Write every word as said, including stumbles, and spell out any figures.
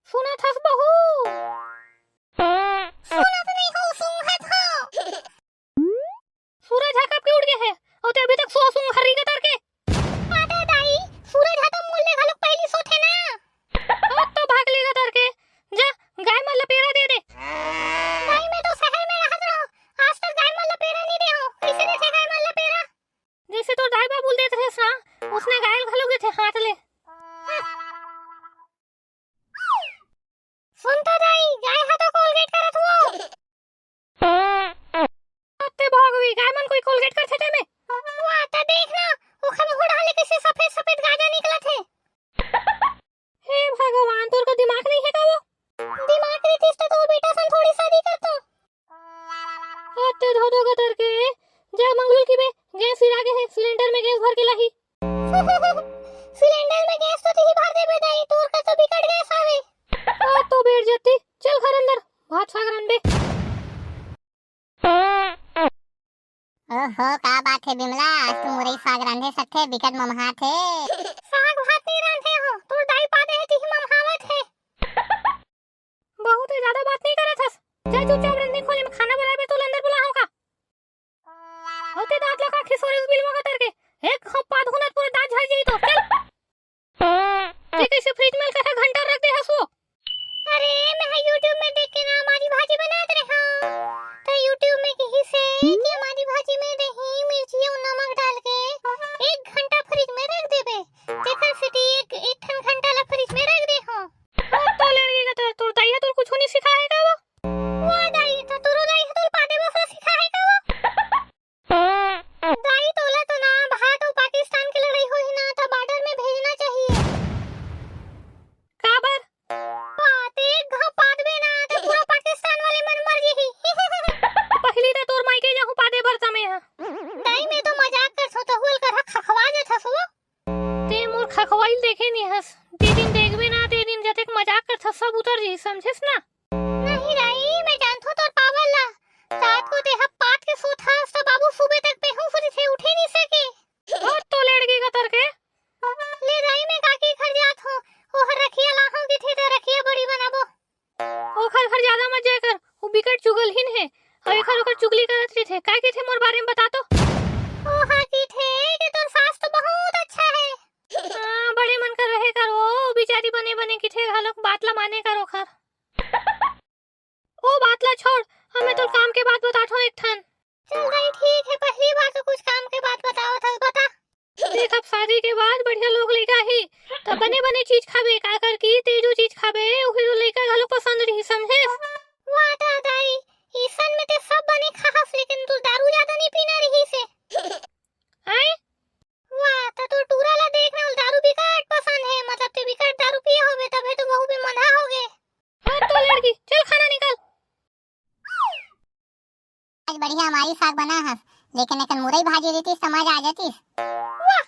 सुनत हस बहू? सुनत नहीं हो, सूंघत हो। सूरज ह कब के उठ गे हे, अउ ते अभी तक सो सूंघ हरी कतर के। अरे दाई, सूरज ह तो मोर ले घलोक पहिली सोथे ना। ओ तो भाग ले कतर के, जा गाय मन ल पेरा दे दे। दाई, मैं तो शहर में रहत रहो, आज तक गाय मन ल पेरा नहीं दे हो। कैसे देथे गाय मन ल पेरा? जैसे तोर दाई बाबू ल देत रहे सा, उसने गाय ल घलोक देथे हाथ ले। सुन तो दाई, गाय ह तो कोलगेट करत हुआ। अत्ते भोगवी, गाय मन कोई कोलगेट करथे ते में? वाह, त देख ना, ओखर मुहूं डाले कैसे सफेद सफेद गाजा निकलत हे। हे भगवान, तोर का दिमाग नहीं है का वो? दिमाग रहितिस त तोर बेटा सन थोड़ी शादी करतो। अत्ते धोधो गतर के, जा मंगलू की बे, गैस सिरा गे हे, सिलेंडर में गैस भर के लाही। सिलेंडर में गैस तो तिही भर देबे दाई, तोर का तो बिकट गैस आवे। आ तो बैठ जाती, चल घर अंदर, भात साग रांधबे। ओहो, का बात हे बिमला, आज तू मुरई साग रांधे सकथे, बिकट ममहात हे। साग भात नहीं रांधे हो, तोर दाई पादे हे, तिही ममहावत हे। बहुत ही ज्यादा बात नहीं करत हस। जा चुपचाप रंधनी खोली में खाना बनाए बर तोला अंदर बुलाहूं का? होते दांत ला का खिसोरे उस बिलवा का तरके। एक घाप पाद हुनत पूरा दांत झड़ जाई तो। चल। ते कैसे फ्रिज में कथा घंटा रख दे हस वो? अरे, मैं हा YouTube में देख के ना अमारी भाजी बनात रहे हूँ। तो YouTube में कही से कि अमारी भाजी में दही, मिर्ची और नमक डाल के एक घंटा फ्रिज में रख देबे। तेकर सेती एक, एक ठन घंटा ला फ्रिज में रख दे हूँ। ओ तो लड़की का तो तोर दाई ह तोर कुछु नहीं सिखाए का वो? वो दाई तो तोरो दाई ह तोर पादे बफरा सिखाए का वो? दाई तोला तो ना भारत अउ पाकिस्तान के लड़ाई होही ना त बॉर्डर में भेजना चाहिए। काबर? बात एक घाव पादबे ना त पूरा पाकिस्तान वाले मन मर जही। पहली तो तोर मायके जाहूं पादे बर तमे ह। दाई मैं तो मजाक करथों, तहू ल करहा खखवा जथस वो। ते मोर खखवाइल देखे नी हस। जे दिन देखबे ना, ते दिन जतेक मजाक करथस, सब उतर जही, समझेस ना? नहीं दाई, मैं जानथों तोर पावर ला। रात को तेहा पात के सोथस, त बाबू सुबह तक बेहोश रहिथे, उठे नहीं सके। ओ तो लड़की का तरके। ले दाई, मैं काकी घर जात हों, ओहर रखिया लाहूं किथे, त रखिया बड़ी बनाबो। ओखर घर ज्यादा मत जाय कर, वो बिकट चुगलहिन हे, अउ एखर ओखर चुगली करत रहिथे। का कहिथे मोर बारे में बता तो? ओहा कहिथे कि तोर सास तो बहुत अच्छा हे। हाँ, बड़े मन कर रहे कर, वो बिचारी बने बने कहिथे, घलोक बात ला माने कर ओखर। ओ बात ला छोड़, अब मैं तोर काम के बात बताथों एक ठन। चल दाई, ठीक हे, पहली बार तो कुछ काम के बात बतावत हस, बता। देख, अब शादी के बाद बढ़िया लोग लइका ही, त बने-बने चीज खाबे, काकर कि ते जो चीज खाबे, उही तो लइका घलो पसंद रही, समझेस? वाह, त दाई, इसन में ते सब बने खाहस, लेकिन तू दारू ज्यादा नहीं पीना रही से। आय? वाह, त तू टूरा ला देख ना, दारू बिकट पसंद हे, मतलब ते बिकट दारू पिए होबे, तभे तो बहू भी मंदा होगे। हाँ तो लड़की, चल खाना निकाल। आज बढ़िया अमारी साग बना हस, लेकिन एकन मुरई भाजी रहितिस त मजा आ जातिस। वाह,